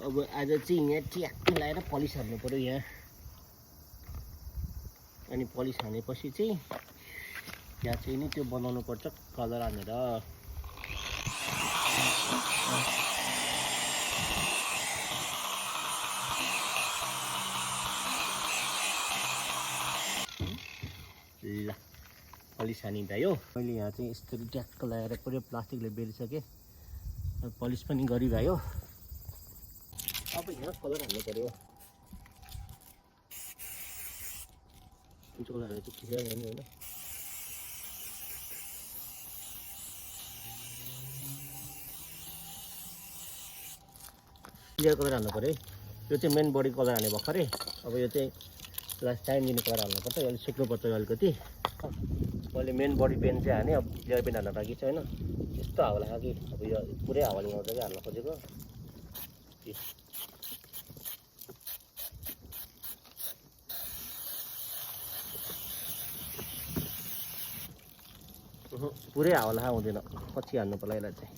अब आज चाहिँ यहाँ ट्याक्क लगाएर पलिस हाल्नु पर्यो यहाँ। अनि पलिस हानेपछि चाहिँ यहाँ चाहिँ नि त्यो बनाउनु पर्छ कलर हानेर। ल पलिस हानिदियो। मैले यहाँ चाहिँ यस्तरी ट्याक्क लगाएर पुरै प्लास्टिकले बेरिसकेँ। पलिस पनि गरिभयो। अब यहाँ कलर हाल्नु पर्यो। जोडाहरू चाहिँ खिचेर ल्याउने होइन। क्लियर कलर हाल्नु पर्यो है। यो चाहिँ मेन बडी कलर हाने भर्खरै। अब यो चाहिँ लास्ट टाइम दिने कलर हाल्नुपर्छ। यो अलिक सुक्नुपर्छ अलिकति। मैले मेन बडी पेन चाहिँ हाने। अब क्लियर पेन हाल्न बाँकी छ होइन। यस्तो हावा लाग्यो कि अब यो पुरै हावा लगाउँछ कि हाल्न खोजेको। पुरै हावा लाग्यो हुँदैन। पछि हाल्नु पर्ला यसलाई चाहिँ।